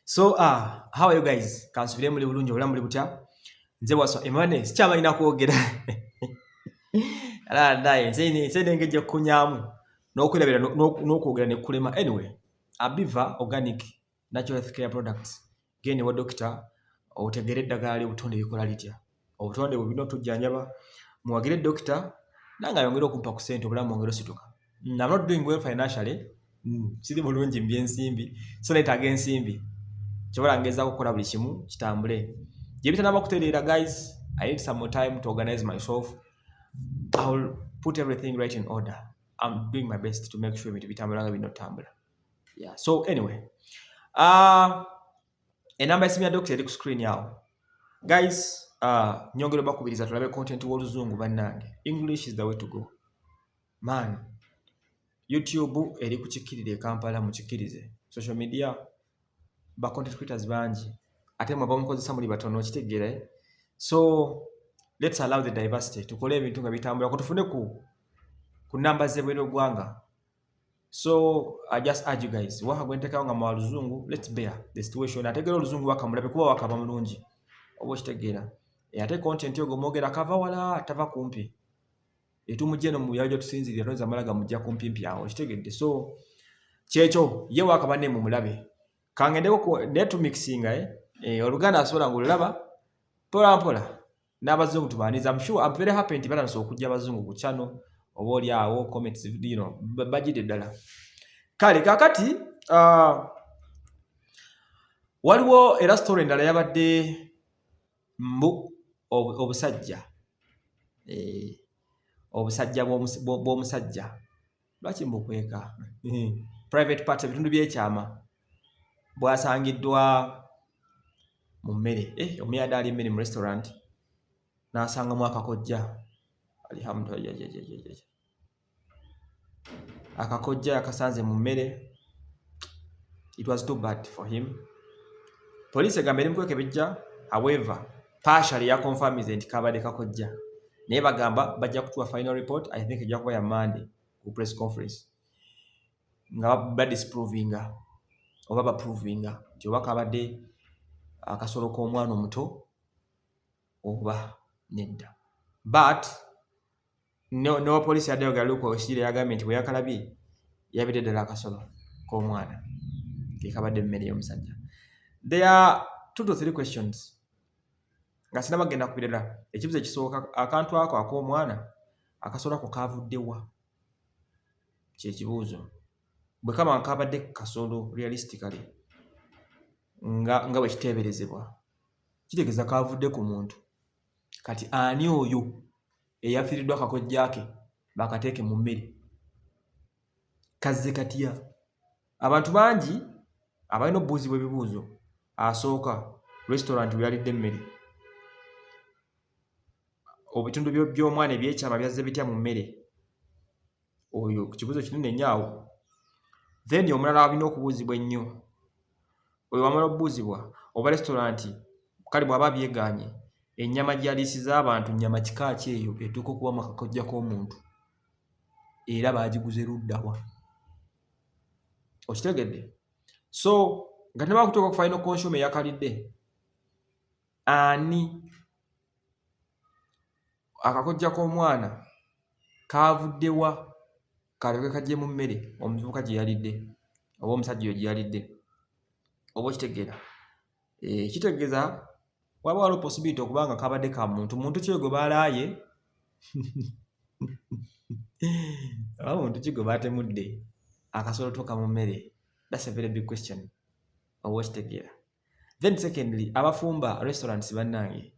So how are you guys? Kansubire muli bulungi, obulamu muli butya? Nze Waswa Emane, sikyamalina kwogera. Ala naye nze nengejja kukunyamu n'okwerabira n'okwogera ne kulema. Anyway, Abiva Organic Natural Health Care Products. Genda ewa dokita otegere eddagala ly'obutonde likola litya. Obutonde bwe bulina otujjanjaba. Muwagire dokita nange ayongere okumpa ku ssente, obulamu bwongere osituka. I'm not doing well financially. Siri bulungi mu by'ensimbi. So neetaaga ensimbi. Kyobola ngezaako okukola buli kimu kitambule. Gye bitanaba kutereera, guys, I need some more time to organize myself. I will put everything right in order. I'm doing my best to make sure ebintu bitambula nga birina otambula. Yeah. So anyway, enamba y'essimu ya dokita eri ku screen awo. Guys, nyongera obakubiriza tulabe content w'Oluzungu bannange. English is the way to go. Man, YouTube eri ku kikkirira e Kampala, mukikkirize. Social media ba content creators bangi ate mwe abamukozesa muli batono, okitegeera, eh? So let's allow the diversity, tukole ebintu nga bitambula ko tufune ku namba z'ebweru eggwanga. So I just urge you guys, waka gwe nteekawo nga mwa Luzungu, let's bear the situation. Ategeera Oluzungu waka mulabe kuba waka aba mulungi, oba okitegeera. Ate content ogwo mwogera kava wala, tava kumpi. Etumujja eno mu byalo gye tusinziirira, toyinza mala gamujja kumpimpi awo, okitegedde? So kyekyo, ye waka banne mumulabe. Kangendeko naye tumixinga, eh? Oluganda asobola ng'olulaba mpola mpola n'abazungu tubaaniza. I'm sure, I'm very happy nti batandise okujja abazungu ku channel, oba oli awo comments bagidde ddala. Kale kaakati waliwo era story endala yabadde mbu obusajja, obusajja bw'omusajja, lwaki mbukweka, private part, ebitundu by'ekyama bwasangiddwa mu mmere. Omuyadde ali emmere mu restaurant n'asangamu akakojja. Alhamdulillah, akakojja yakasanze mu mmere. It was too bad for him. Poliisi egamba eri mukwekebejja, however partially yaconfirmize nti kabadde kakojja, naye bagamba bajja kutuwa final report. I think ejja kuba ya Monday ku press conference nga badisprovinga oba baprovinga nti oba kabadde akasolo k'omwana omuto oba nedda. But nowa poliisi yaddeyo galuko Oweyesigire yagambye nti bwe yakalabye yabidde ddala akasolo k'omwana ke kabadde emmere y'omusajja. There are two to three questions nga sinaba genda ku birala. Ekibuzo ekisooka, akantu ako ak'omwana, akasolo ako kavuddewa? Kyekibuuzo. Bwe kaba nga kabadde kasolo realistically nga bwe kiteeberezebwa, kitegeeza kavudde ku muntu. Kati ani oyo eyafiiriddwa akakojja ke bakateeke mu mmere? Kazze katya? Abantu bangi abalina okubuuzibwa ebibuuzo. Asooka, restaurant we yalidde emmere, ebitundu by'omwana ebyekyama byazze bitya mu mmere? Oyo kibuuzo kinene nnyo awo. Then omulala alina okubuuzibwa ennyo, oyo wamala okubuuzibwa oba restaurant, kale bw'aba abyegaanye, ennyama gy'aliisiza abantu nnyama kika ki eyo etuuka okuba mu kakojja k'omuntu, era baagiguze ludda wa? Okitegedde? So nga tennaba kutuuka ku final consumer eyakalidde, ani akakojja k'omwana kavudde wa kalyoke kajje mu mmere omuvubuka gye yalidde oba omusajja oyo gye yalidde, oba okitegeera? Kitegeeza waba waliwo possibility okuba nga kabadde ka muntu. Muntu ki gwe balaaye oba muntu ki gwe batemudde akasobola otuuka mu mmere? That's a very big question, oba okitegeera? Then secondly, abafumba restaurants, bannange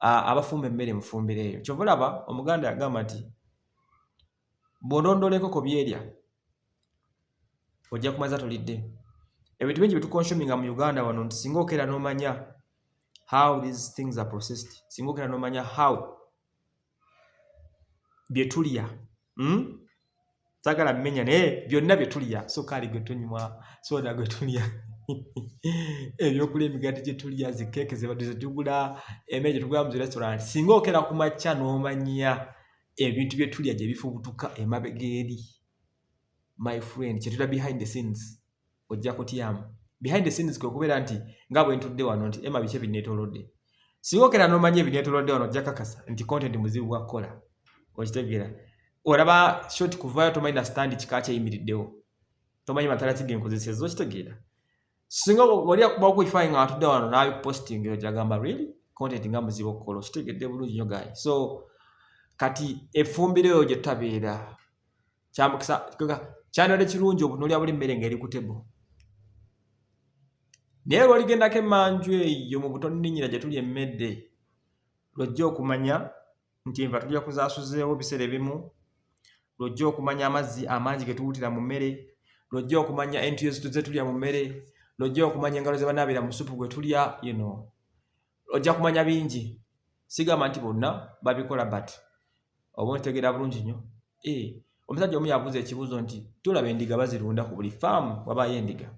abafumba emmere, mufumbire eyo. Kyova olaba Omuganda yagamba nti bw'ondondola enkoko byerya ojja kumaza tolidde. Ebintu bingi byetuconsuminga mu Uganda wano nti singa okeera n'omanya how these things are processed, singa okeera n'omanya how bye tulya, Saagala mmenya, naye byonna bye tulya, sukaali gwe tunywa, soda gwe tulya, ebyokulya, emigaati gye tulya, zikeeke ze tugula, emmere gye tugula mu zi restaurant, singa okeera ku makya n'omanya ebintu bye tulya gye bifubutuka emabega eri, my friend, kye tulya behind the scenes, ojja kutyamu. Behind the scenes kwe kubeera nti nga bwe ntudde wano nti ema biki ebinneetoolodde. Singa okera n'omanya ebinneetoolodde wano, ojja kakasa nti content muzibu bwa kukola. Okitegeera? Olaba shot kuvaayo, tomanyi na stand kika kyeyimiriddewo, tomanyi matala ki genkozesezza. Okitegeera? Singa oli akubaku ekifaananyi nga atudde wano n'abikuposting, ojagamba, "Really, content nga muzibu okukola." Okitegedde bulungi nnyo, guy. So kati effumbiro eyo gye tutabeera, kyamukisa, kyandibadde kirungi obutunuulira buli mmere ng'eri ku table, naye lw'oligendako emmanju eyo mu butonninnyira gye tuli emmedde, lw'ojja okumanya nti enva tulya kuzaasuzeewo biseera ebimu, lw'ojja okumanya amazzi amangi ge tuwutira mu mmere, lw'ojja okumanya entuyo ze tulya mu mmere, lw'ojja okumanya engalo ze banaabira mu supu gwe tulya. Ojja kumanya bingi. Sigamba nti bonna babikola, but oba okitegeera bulungi nnyo. Eh, omusajja omu yabuuza ekibuuzo nti tulaba endiga bazirunda ku buli faamu, wabaayo endiga,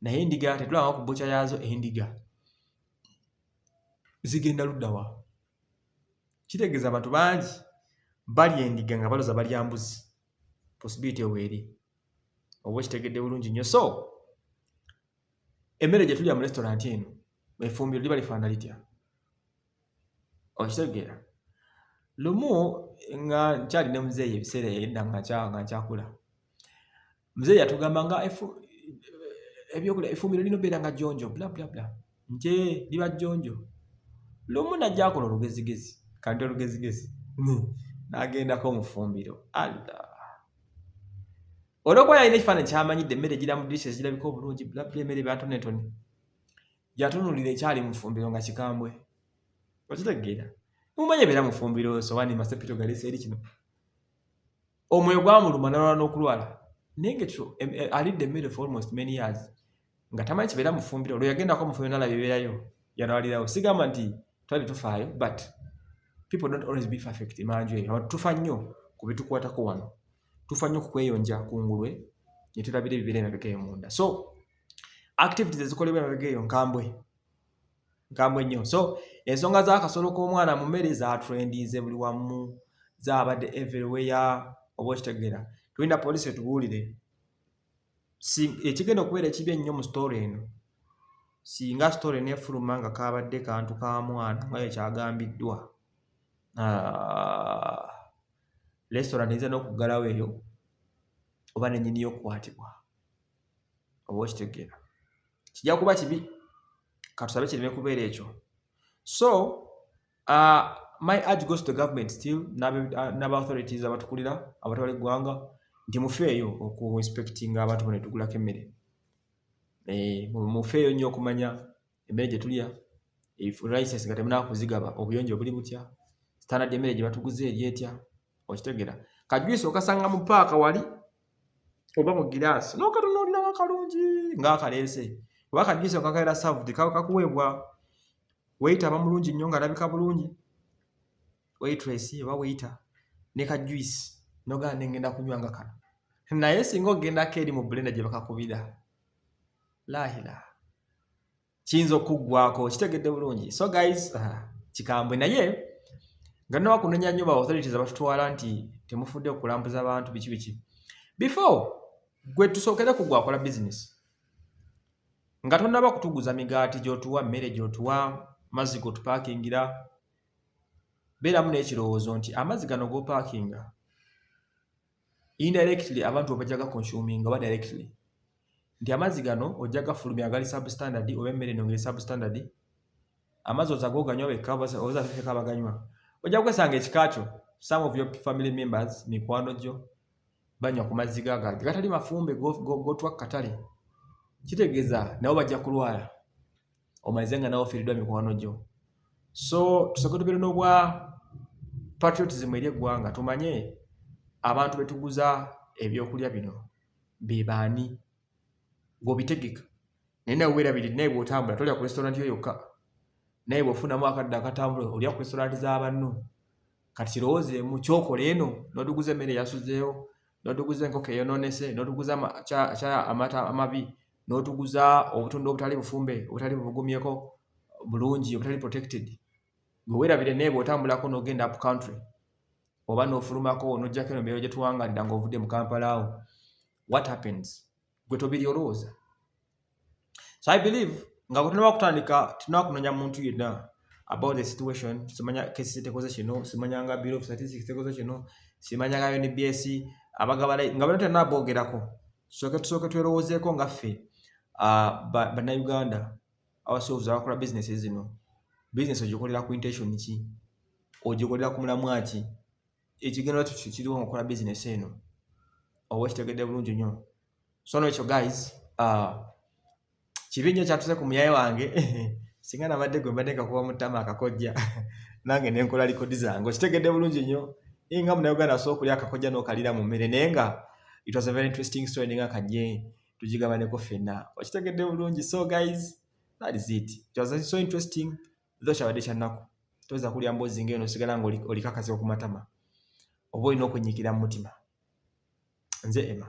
naye endiga tetulabanga ku bukya yaazo. Endiga zigenda ludda wa? Kitegeeza abantu bangi balya endiga nga balooza balya mbuzi. Possibility weeri, oba okitegedde bulungi nnyo. So emmere gye tulya mu restaurant eno, effumbiro liba lifaanana litya? Okitegeera? Lumu nga nkyali ne muzeeyi, ebiseera edda nga nkyakula, muzeeyi yatugamba nga ebyokulya, effumbiro lino beera nga jjonjo, bla bla bla, nti liba jjonjo. Lumu najja akola olugezigezi, kanti olugezigezi, n'agendako mu ffumbiro. Allah, olwokuba yalina ekifaananyi kyamanyidde, emmere gira mu dishes girabika obulungi, bla bla, emmere bantonetone, yatunuulira ekyali mu ffumbiro nga kikambwe. Okitegeera? Mumanyi ebeera mu ffumbiro, sowaani, masepito galeese eri kino, omwoyo gwamuluma nalwala n'okulwala. Naye nga ekyo alidde emmere for almost many years nga tamanyi kibeera mu ffumbiro. Olwo yagendako mu ffumbiro nalaba ebibeerayo, yalwalirawo. Sigamba nti twali tufaayo, but people don't always be perfect. Manju eyo abantu tufa nnyo ku bitukwatako wano, tufa nnyo ku kweyonja kungulwe ne tulabira ebibeera emabega eyo munda. So activities ezikolebwa emabega eyo nkambwe, nkambwe nnyo. So ensonga z'akasolo k'omwana mu mmere zatrendinze buli wamu, zaabadde everywhere. Oba okitegeera? Tulina poliisi etubuulire ekigenda okubeera ekibi ennyo mu story eno. Singa story neefuluma nga kabadde kantu ka mwana nga ekyagambiddwa, ah, restaurant eyinza n'okuggalawo eyo oba nennyini y'okukwatibwa. Oba okitegeera? Kijja kuba kibi, katusabe kireme kubeera ekyo. So my urge goes to the government still n'aba authorities abatukulira, abatwala eggwanga, nti mufeeyo oku inspectinga abantu bano tugulako emmere. Eh, mufeeyo nnyo okumanya emmere gye tulya, license nga temunaba kuzigaba, obuyonjo buli butya, standard emmere gye batuguze eri etya. Okitegeera? Kajuice okasanga mu paaka wali oba mu giraasi, n'okatunuulira nga kalungi ng'akaleese, oba kajuice okakaera served, kakuweebwa waiter aba mulungi nnyo ng'alabika bulungi, waitress oba waiter, ne ka juice, n'ogamba nengenda kunywa nga kano. Naye singa ogendako eri mu blender gye bakakubira, laahira, kiyinza okuggwako. Kitegedde bulungi? So guys, kikambwe, naye nga naba kunenya nnyo ba authorities abatutwala nti temufudde okulambuza abantu biki biki. Before gwe tusookere ku gwe akola business, nga tonnaba kutuguza migaati gy'otuwa, mmere gy'otuwa, mazzi g'otupaakingira, beeramu n'ekirowoozo nti amazzi gano g'opaakinga, indirectly abantu bajja gaconsuminga, oba directly, nti amazzi gano ojja gafulumya agali substandard, oba emmere eno ngeri substandard. Amazzi oza goganywa wekka oza tefeka abaganywa, ojja kwesanga ekika kyo, some of your family members, mikwano gyo banywa ku mazzi gaagago gatali mafumbe gotwa ku katale. Kitegeeza nabo bajja kulwala, omalize nga nawe ofiiriddwa mikwano gyo. So tusooke tubeere n'obwa patriotism eri eggwanga, tumanye abantu betuguza ebyokulya bino be baani. Gweobitegeka, naye nawe weerabiri, naye bw'otambula tolya ku restaurant yo yokka, naye bw'ofunamu akadde akatambula olya ku restaurant z'abanno. Kati kirowoozeemu kyokola eno, n'otuguza emmere eyasuzeewo, n'otuguza enkoko eyonoonese, n'otuguza amata amabi, n'otuguza obutunda obutali bufumbe, obutali bubugumyeko bulungi, obutali protected. Gwe weerabire, naye bw'otambulako n'ogenda up country oba n'ofulumako n'ojjako eno mbeera gye tuwangaalira ng'ovudde mu Kampala awo, what happens? Gwe tobiri olowooza. So I believe nga bwe tunaba kutandika, tunaba kunoonya muntu yenna about the situation. Simanya KCC tekoze kino, simanya nga Bureau of Statistics tekoze kino, simanya nga UNBS abagabala nga bano tena boogerako. Tusooke twerowoozeeko nga ffe Bannayuganda ourselves abakola business zino. Business ogikolera ku intention ki? Ogikolera ku mulamwa ki? Ekigendera kiriwo nga okola business eno, oba okitegedde bulungi nnyo? So nolwekyo guys, kibi nnyo kyatuse ku muyaye wange. Singa nabadde gwe, mbadde nkakuba mu ttama akakojja nange nenkola likodi zange. Okitegedde bulungi nnyo nga Munnayuganda asobola okulya akakojja n'okalira mu mmere. Naye nga it was a very interesting story, ninga kajje tugigabaneko ffenna. Okitegedde bulungi? So guys, that is it. It was so interesting, though kyabadde kyannaku. Toyinza kulya mboozi ng'eno osigala nga oliko akazigo ku matama, oba olina okwenyiikira mu mutima. Nze Emma.